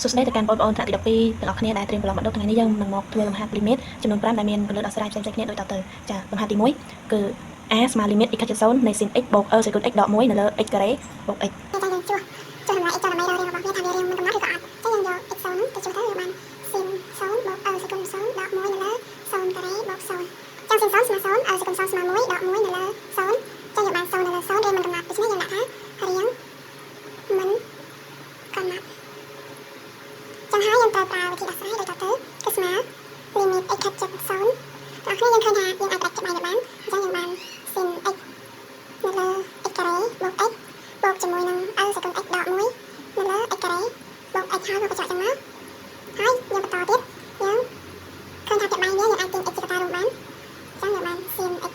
សួស្តីទៅកាន់បងប្អូនថ្នាក់ទី12ទាំងអស់គ្នាដែលត្រៀមប្រឡងបាក់ឌុបថ្ងៃនេះយើងនឹងមកធ្វើលំហាត់ limit ចំនួន5ដែលមានគន្លឹះដោះស្រាយផ្សេងៗគ្នាដូចតទៅចាលំហាត់ទី1គឺ a ស្មើ limit x ខិតជិត0នៃ sin x បូក e ស្វ័យគុណ x ដក1នៅលើ x ការ៉េបូក x។ តែយើងជួសជួសតម្លៃ x ចូលដើម្បីរករាងរបស់វាថាវារាងមិនកំណត់ឬក៏អត់ចឹងយើងយក x 0ហ្នឹងទៅជួសទៅវាបាន sin 0បូក e ស្វ័យគុណ0ដក1នៅលើ0ការ៉េបូក0ចឹង sin 0ស្មើ0 e ស្វ័យគុណ0ស្មើ1ដក1នៅលើ0ចឹងយើងបាន0នៅលើ0រាងមិនកំណត់ដូច្នេះយើងដាក់ថារាងមិនកំណត់ចឹងហើយយើងត្រូវប្រើវិធីដោះស្រាយដូចតទៅគឺស្មើ limit x ខិតជិត0បងប្អូនយើងឃើញថាយើងអាចផ្ដាច់ក្បែរវាបានអញ្ចឹងយើងបាន sin x នៅលើ x ការ៉េបូក x បូកជាមួយនឹង e ស្វ័យគុណ x ដក1នៅលើ x ការ៉េបូក x ហើយមកបញ្ចក់ចឹងមកហើយយើងបន្តទៀតយើងឃើញថាភាគបែងវាយើងអាចទាញ x ជាកត្តារួមបានអញ្ចឹងយើងបាន sin x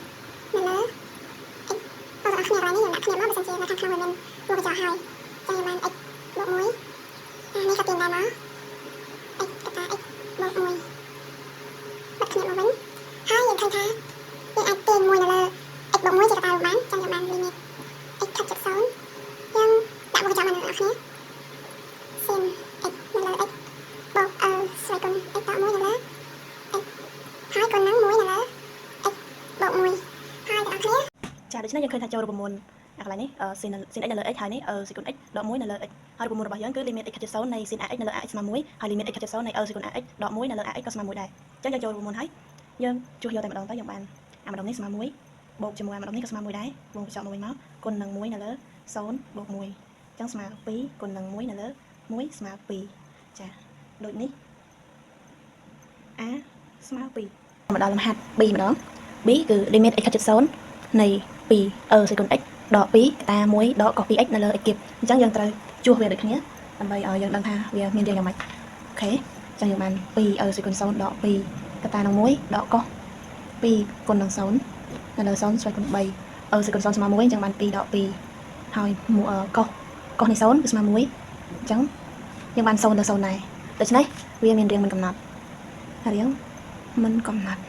នៅលើ x បងប្អូនគ្នាកន្លែងនេះយើងដាក់គ្នាមកបើសិនជានៅខាងក្នុងវាមានមកបញ្ចក់ហើយអញ្ចឹងយើងបាន x បូក1អានេះក៏ទាញដែរមក x កត្តា x បូក1បាត់គ្នាមកវិញហើយយើងឃើញថាយើងអាចទាញ1នៅលើ x បូក1ជាកត្តារួមបានអញ្ចឹងយើងបាន limit x ខិតជិត0យើងដាក់មកបញ្ចក់មកអ្នកនរគ្នា sin x នៅលើ x បូក e ស្វ័យគុណ x ដក1នៅលើ x ហើយគុណនឹង1នៅលើ x បូក1ហើយទាំងអស់គ្នា ចាដូច្នេះយើងឃើញថាចូលរូបមន្តអាកន្លែងនេះ sin x នៅលើ x ហើយនេះ e ស្វ័យគុណ x ដក1នៅលើ x ហើយរូបមន្តរបស់យើងគឺ limit x ខិតជិត0នៃ sin ax នៅលើ ax ស្មើ1ហើយ limit x ខិតជិត0នៃ e ស្វ័យគុណ ax ដក1នៅលើ ax ក៏ស្មើ1ដែរអញ្ចឹងយើងចូលរូបមន្តហើយយើងជួសយកតែម្ដងទៅយើងបានអាម្ដុំនេះស្មើ1បូកជាមួយអាម្ដុំនេះក៏ស្មើ1ដែរវងបញ្ចក់មកវិញមកគុណនឹង1នៅលើ0បូក1អញ្ចឹងស្មើ2គុណនឹង1នៅលើ1ស្មើ2ចាដូចនេះ a ស្មើ2មកដល់លំហាត់ b ម្ដង b គឺ limit x ខិតជិត0នៃ2 e ស្វ័យគុណ x ដក2កតា1ដក cos 2x នៅលើ x គៀបអញ្ចឹងយើងត្រូវជួសវាដូចគ្នាដើម្បីឲ្យយើងដឹងថាវាមានរាងយ៉ាងម៉េច OK អញ្ចឹងយើងបាន2 e ស្វ័យគុណ0ដក2កតានឹង1ដក cos 2គុណនឹង0នៅលើ0ស្វ័យគុណ3 e ស្វ័យគុណ0ស្មើ1អញ្ចឹងបាន2ដក2ហើយ cos cos នៃ0គឺស្មើ1អញ្ចឹងយើងបាន0ទៅ0ដែរដូច្នេះវាមានរាងមិនកំណត់រាងមិនកំណត់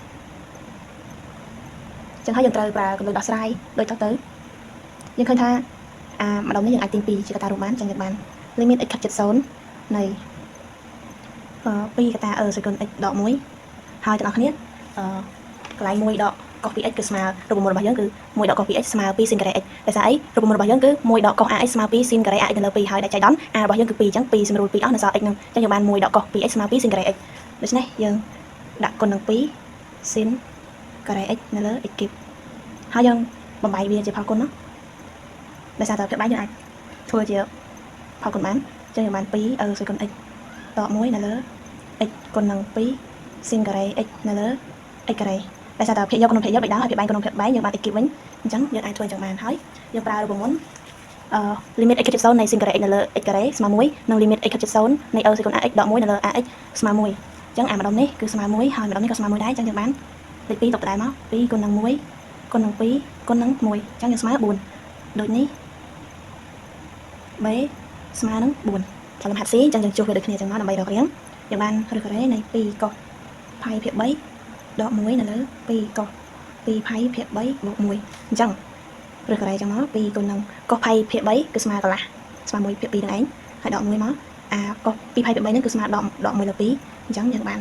អញ្ចឹងហើយយើងត្រូវប្រើគន្លឹះដោះស្រាយដូចតទៅយើងឃើញថាអាម្ដុំនេះយើងអាចទាញ2ជាកត្តារួមបានអញ្ចឹងយើងបាន limit x ខិតជិត0នៃ2កត្តា e ស្វ័យគុណ x ដក1ហើយទាំងអស់គ្នាកន្លែង1ដក cos 2x គឺស្មើរូបមន្តរបស់យើងគឺ1ដក cos 2x ស្មើ2 sin ការ៉េ x ដោយសារអីរូបមន្តរបស់យើងគឺ1ដក cos ax ស្មើ2 sin ការ៉េ ax នៅលើ2ហើយដែលចៃដន្យ a របស់យើងគឺ2អញ្ចឹង2សម្រួល2អស់នៅសល់ x ហ្នឹងអញ្ចឹងយើងបាន1ដក cos 2x ស្មើ2 sin ការ៉េ x ដូច្នេះយើងដាក់គុណនឹង2 sin ការ៉េ x នៅលើ x គីបហើយយើងបំបែកវាជាផលគុណមកដោយសារតែភាគបែកយើងអាចធ្វើជាផលគុណបានអញ្ចឹងយើងបាន2 e ស្វ័យគុណ x ដក1នៅលើ x គុណនឹង2 sin ការ៉េ x នៅលើ x ការ៉េដោយសារតែភាគយកគុណនឹងភាគយកបិដៅហើយភាគបែងគុណនឹងភាគបែងយើងបាន x គីបវិញអញ្ចឹងយើងអាចធ្វើអញ្ចឹងបានហើយយើងប្រើរូបមន្តlimit x ខិតជិត0នៃ sin ការ៉េ x នៅលើ x ការ៉េស្មើ1និង limit x ខិតជិត0នៃ e ស្វ័យគុណ ax ដក1នៅលើ ax ស្មើ1អញ្ចឹងអាម្ដុំនេះគឺស្មើ1ហើយម្ដុំនេះក៏ស្មើ1ដែរអញ្ចឹងយើងបានលេខ2ទុកដដែលមក2គុណនឹង1គុណនឹង2គុណនឹង1អញ្ចឹងយើងស្មើ4ដូចនេះ b ស្មើនឹង4ចាំលំហាត់ C អញ្ចឹងយើងជួសវាដូចគ្នាអញ្ចឹងមកដើម្បីរករាងយើងបានឫសការ៉េនៃ2 cos ផៃភាគ3ដក1នៅលើ2 cos 2ផៃភាគ3បូក1អញ្ចឹងឫសការ៉េអញ្ចឹងមក2គុណនឹង cos ផៃភាគ3គឺស្មើកន្លះស្មើ1ភាគ2នឹងឯងហើយដក1មកអា cos 2ផៃភាគ3ហ្នឹងគឺស្មើដកដក1លើ2អញ្ចឹងយើងបាន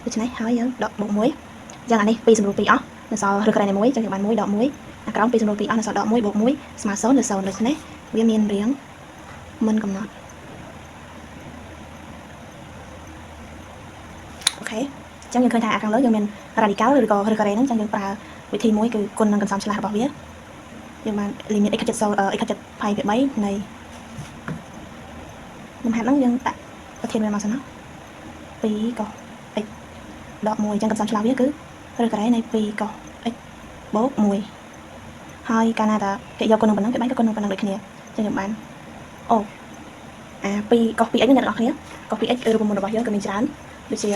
ដូច្នេះហើយយើងដកបូក1អញ្ចឹងអានេះ2សម្រួល2អស់នៅសល់ឫសការ៉េនៃ1អញ្ចឹងយើងបាន1ដក1អាក្រោម2សម្រួល2អស់នៅសល់ដក1បូក1ស្មើ0លើ0ដូច្នេះវាមានរាងមិនកំណត់ OK អញ្ចឹងយើងឃើញថាអាខាងលើយើងមាន radical ឬក៏ឫសការ៉េហ្នឹងអញ្ចឹងយើងប្រើវិធីមួយគឺគុណនឹងកន្សំឆ្លាស់របស់វាយើងបាន limit x ខិតជិត0 x ខិតជិតផៃភាគ3នៃលំហាត់ហ្នឹងយើងដាក់ប្រធានវាមកសិនណា2 cos x ដក1អញ្ចឹងកន្សំឆ្លាស់វាគឺឫសការ៉េនៃ2 cos x បូក1ហើយកាលណាតាគេយកគុណនឹងប៉ុណ្ណឹងគេបាញ់ក៏គុណនឹងប៉ុណ្ណឹងដូចគ្នាអញ្ចឹងយើងបានអូអា2 cos 2x នេះអ្នកនរគ្នា cos 2x គឺរូបមន្តរបស់យើងក៏មានច្រើនដូចជា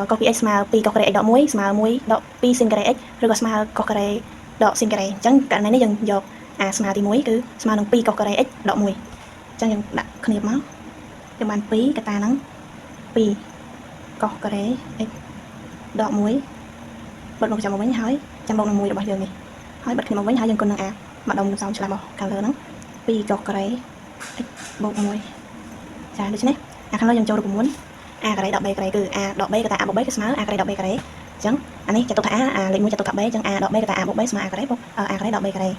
cos 2x ស្មើ2 cos ការ៉េ x ដក1ស្មើ1ដក2 sin ការ៉េ x ឬក៏ស្មើ cos ការ៉េដក sin ការ៉េអញ្ចឹងករណីនេះយើងយកអាស្មើទី1គឺស្មើនឹង2 cos ការ៉េ x ដក1អញ្ចឹងយើងដាក់គ្នាមកយើងបាន2កតាហ្នឹង2 cos ការ៉េ x ដក1បិទមកចាំមកវិញហើយចាំបូកនឹង1របស់យើងនេះហើយបិទគ្នាមកវិញហើយយើងគុណនឹងអាម្ដុំសំឆ្លាស់មកខាងលើហ្នឹង2 cos ការ៉េ x បូក1ចាដូច្នេះ អាខាងលើយើងចូលរូបមន្ត a ការ៉េដក b ការ៉េគឺ a ដក b កតា a បូក b គឺស្មើ a ការ៉េដក b ការ៉េអញ្ចឹងអានេះចាត់ទុកថា a អាលេខ1ចាត់ទុកថា b អញ្ចឹង a ដក b កតា a បូក b ស្មើ a ការ៉េបូក a ការ៉េដក b ការ៉េអ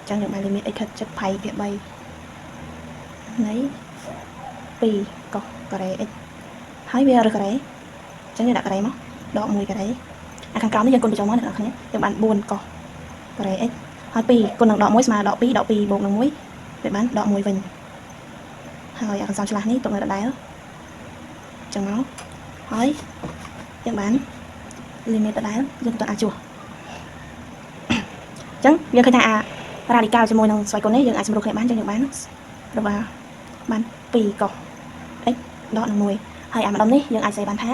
ញ្ចឹងយើងបាន limit x ខិតជិតផៃភាគ3នៃ2កុសការ៉េ x ហើយវារើសការ៉េអញ្ចឹងយើងដាក់ការ៉េមកដក1ការ៉េអាខាងក្រោមនេះយើងគុណបញ្ចូលមកអ្នកនរគ្នាយើងបាន4កុសការ៉េ x ហើយ2គុណនឹងដក1ស្មើដក2ដក2បូកនឹង1វាបានដក1វិញហើយអាកន្សោមឆ្លាស់នេះទុកនៅដដែលចឹងមកហើយយើងបាន limit ដដែលយើងក៏អាចជួសអញ្ចឹងយើងឃើញថាអា radical ជាមួយនឹងស្វ័យគុណនេះយើងអាចសម្រួលគ្នាបានអញ្ចឹងយើងបានរបស់បាន2កុស x ដកនឹង1ហើយអាម្ដុំនេះយើងអាចសេបានថា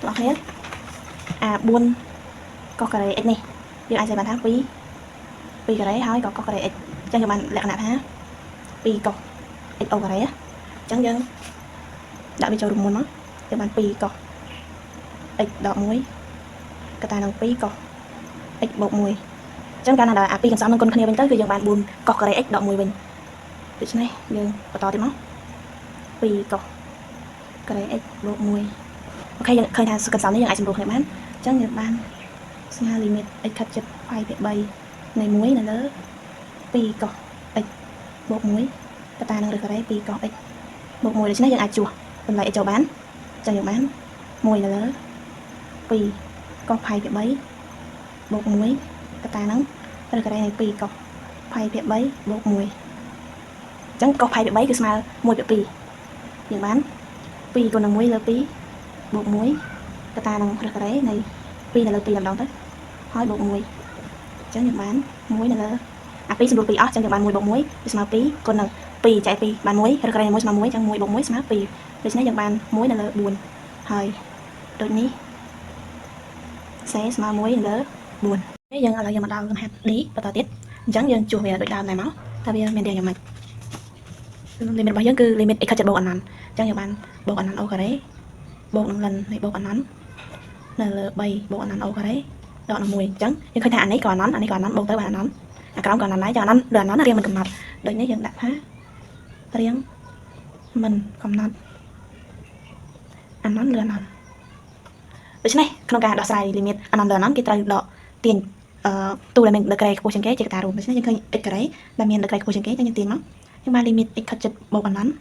បងប្អូនអា4កុសការ៉េ x នេះយើងអាចសេបានថា2 2ការ៉េហើយក៏កុសការ៉េ x អញ្ចឹងយើងបានលក្ខណៈថា2កុស x អូការ៉េអញ្ចឹងយើងដាក់វាចូលរូបមន្តមកយើងបាន2កុស x ដក1កតានឹង2កុស x បូក1អញ្ចឹងកាលណាដែលអា2កន្សំនឹងគុណគ្នាវិញទៅគឺយើងបាន4កុសការ៉េ x ដក1វិញដូច្នេះយើងបន្តទៀតមក2កុសការ៉េ x បូក1 OK យើងឃើញថាកន្សំនេះយើងអាចសម្រួលគ្នាបានអញ្ចឹងយើងបានស្មើ limit x ខិតជិតផៃភាគ3នៃ1នៅលើ2កុស x បូក1កតានឹងឬការ៉េ2កុស x បូក1ដូច្នេះយើងអាចជួសតម្លៃ x ចូលបានអញ្ចឹងយើងបាន1នៅលើ2កុសផៃភាគ3បូក1កតានឹងឬការ៉េនៃ2កុសផៃភាគ3បូក1អញ្ចឹងកុសផៃភាគ3គឺស្មើ1ភាគ2យើងបាន2គុណនឹង1លើ2បូក1កតានឹងឬការ៉េនៃ2នៅលើ2តែម្ដងទៅហើយបូក1អញ្ចឹងយើងបាន1នៅលើអា2សម្រួល2អស់អញ្ចឹងយើងបាន1បូក1វាស្មើ2គុណនឹង2ចែក2បាន1ឬការ៉េ1ស្មើ1អញ្ចឹង1បូក1ស្មើ2ដូច្នេះយើងបាន1នៅលើ4ហើយដូចនេះ C ស្មើ1លើ4នេះយើងឥឡូវយើងមកដល់លំហាត់ D បន្តទៀតអញ្ចឹងយើងជួសវាដូចដើមដែរមកតើវាមានរាងយ៉ាងម៉េច limit របស់យើងគឺ limit x ខិតជិតបូកអនន្តអញ្ចឹងយើងបានបូកអនន្តអូការ៉េបូកនឹង ln នៃបូកអនន្តនៅលើ3បូកអនន្តអូការ៉េដកនឹង1អញ្ចឹងយើងឃើញថាអានេះក៏អនន្តអានេះក៏អនន្តបូកទៅបានអនន្តអាក្រោមក៏អនន្តដែរចឹងអនន្តលើអនន្តរាងមិនកំណត់ដូចនេះយើងដាក់ថារាងមិនកំណត់អនន្តលើអនន្តដូច្នេះក្នុងការដោះស្រាយ limit អនន្តលើអនន្តគេត្រូវដកទាញអឺទូដែលមានដឺក្រេខ្ពស់ជាងគេជាកត្តារួមដូច្នេះយើងឃើញ x ការ៉េដែលមានដឺក្រេខ្ពស់ជាងគេចឹងយើងទាញមកយើងបាន limit x ខិតជិតបូកអនន្ត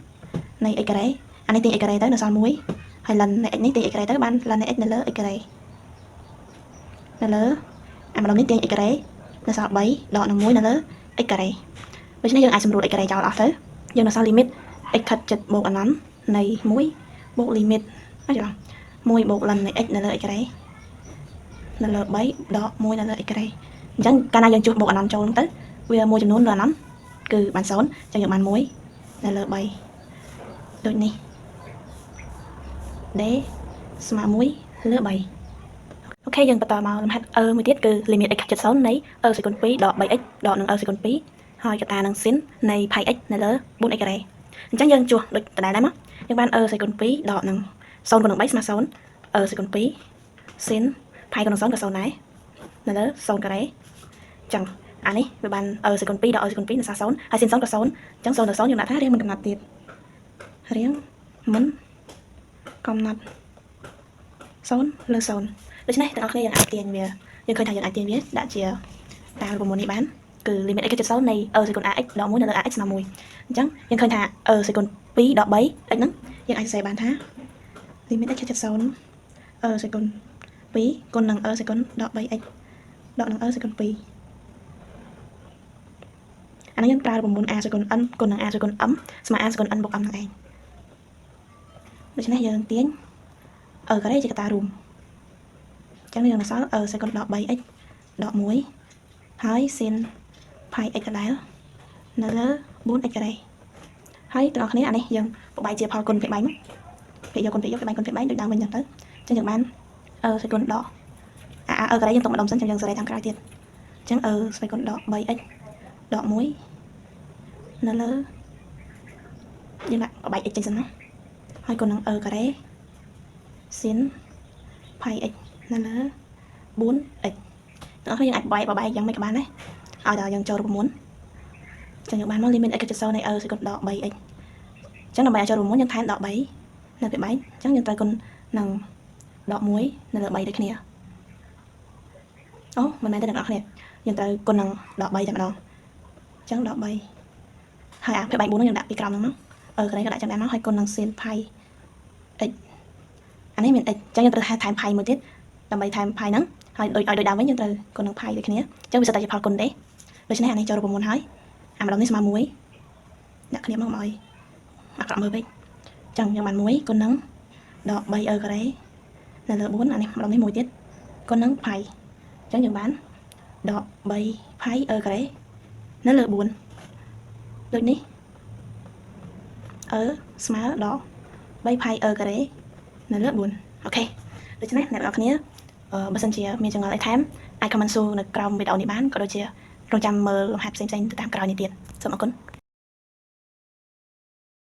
នៃ x ការ៉េអានេះទាញ x ការ៉េទៅនៅសល់1ហើយ ln នៃ x នេះទាញ x ការ៉េទៅបាន ln នៃ x នៅលើ x ការ៉េនៅលើអាម្ដុំនេះទាញ x ការ៉េនៅសល់3ដកនឹង1នៅលើ x ការ៉េដូច្នេះយើងអាចសម្រួល x ការ៉េចោលអស់ទៅយើងនៅសល់ limit x ខិតជិតបូកអនន្តនៃ1បូក limit អត់ច្រឡំ1បូក ln នៃ x នៅលើ x ការ៉េនៅលើ3ដក1នៅលើ x ការ៉េអញ្ចឹងកាលណាយើងជួសបូកអនន្តចូលហ្នឹងទៅវាមួយចំនួនលើអនន្តគឺបាន0អញ្ចឹងយើងបាន1នៅលើ3ដូចនេះ D ស្មើ1លើ3 OK យើងបន្តមកលំហាត់ E មួយទៀតគឺ limit x ខិតជិត0នៃ e សេគុណ2ដក 3x ដកនឹង e សេគុណ2ហើយកតានឹង sin នៃ pi x នៅលើ 4x ការ៉េអញ្ចឹងយើងជួសដូចដដែលដែរមកយើងបាន e សេគុណ2ដកនឹង0គុណនឹង3ស្មើ0 e សេគុណ2 sin pi គុណនឹង0ក៏0ដែរនៅលើ0ការ៉េអញ្ចឹងអានេះវាបាន e សេគុណ2ដក e សេគុណ2នៅសល់0ហើយ sin 0ក៏0អញ្ចឹង0ទៅ0យើងដាក់ថារាងមិនកំណត់ទៀតរាងមិនកំណត់0លើ0ដូច្នេះទាំងអស់គ្នាយើងអាចទាញវាយើងឃើញថាយើងអាចទាញវាដាក់ជាតាមរូបមន្តនេះបានគឺ limit x ជិត0នៃ e សេគុណ ax ដក1នៅលើ ax ស្មើ1អញ្ចឹងយើងឃើញថា e សេគុណ2ដក3 x ហ្នឹងយើងអាចសរសេរបានថា limit x ជិត0 e សេគុណ2គុណនឹង e សេគុណដក 3x ដកនឹង e សេគុណ2អានេះយើងប្រើរូបមន្ត a សេគុណ n គុណនឹង a សេគុណ m ស្មើ a សេគុណ n បូក m ហ្នឹងឯងដូច្នេះយើងទាញ e ការ៉េជាកត្តារួមអញ្ចឹងយើងនៅសល់ e សេគុណដក 3x ដក1ហើយ sin pi x ដដែលនៅលើ 4x ការ៉េហើយទាំងអស់គ្នាអានេះយើងបបែកជាផលគុណភាគបែងមកភាគយកគុណភាគយកភាគបែងគុណភាគបែងដូចដើមវិញអញ្ចឹងទៅអញ្ចឹងយើងបាន e សេគុណដកអា e ការ៉េយើងទុកម្ដុំសិនចាំយើងសេរីតាមក្រោយទៀតអញ្ចឹង e ស្វ័យគុណដក 3x ដក1នៅលើយើងដាក់បបែក x ចេញសិនណាហើយគុណនឹង e ការ៉េ sin pi x នៅលើ 4x ទាំងអស់គ្នាយើងអាចបែកបបែកយ៉ាងម៉េចក៏បានដែរឲ្យដល់យើងចូលរូបមន្តចឹងយើងបានមក limit x ជិត0នៃ e សេគុណដក 3x អញ្ចឹងដើម្បីឲ្យចូលរូបមន្តយើងថែមដក3នៅភាគបែកអញ្ចឹងយើងត្រូវគុណនឹងដក1នៅលើ3ដូចគ្នាអូមិនមែនទេអ្នកនរគ្នាយើងត្រូវគុណនឹងដក3តែម្ដងអញ្ចឹងដក3ហើយអាភាគបែក4ហ្នឹងយើងដាក់ពីក្រោមហ្នឹងមកអឺកន្លែងក៏ដាក់ចឹងដែរមកហើយគុណនឹង sin pi x អានេះមាន x អញ្ចឹងយើងត្រូវថែម pi មួយទៀតដើម្បីថែម pi ហ្នឹងហើយដូចឲ្យដូចដើមវិញយើងត្រូវគុណនឹង pi ដូចគ្នាអញ្ចឹងវាសុទ្ធតែជាផលគុណទេដូច្នេះអានេះចូលរូបមន្តហើយអាម្ដុំនេះស្មើ1ដាក់គ្នាមកមកឲ្យអាក្រក់មើលពេកអញ្ចឹងយើងបាន1គុណនឹងដក3 e ការ៉េនៅលើ4អានេះម្ដុំនេះមួយទៀតគុណនឹង pi អញ្ចឹងយើងបានដក3 pi e ការ៉េនៅលើ4ដូចនេះ e ស្មើដក3 pi e ការ៉េនៅលើ4 OK ដូច្នេះអ្នកនរគ្នាអឺបើសិនជាមានចម្ងល់អីថែមអាច comment សួរនៅក្រោមវីដេអូនេះបានក៏ដូចជារងចាំមើលលំហាត់ផ្សេងៗទៅតាមក្រោយនេះទៀតសូមអរគុណ។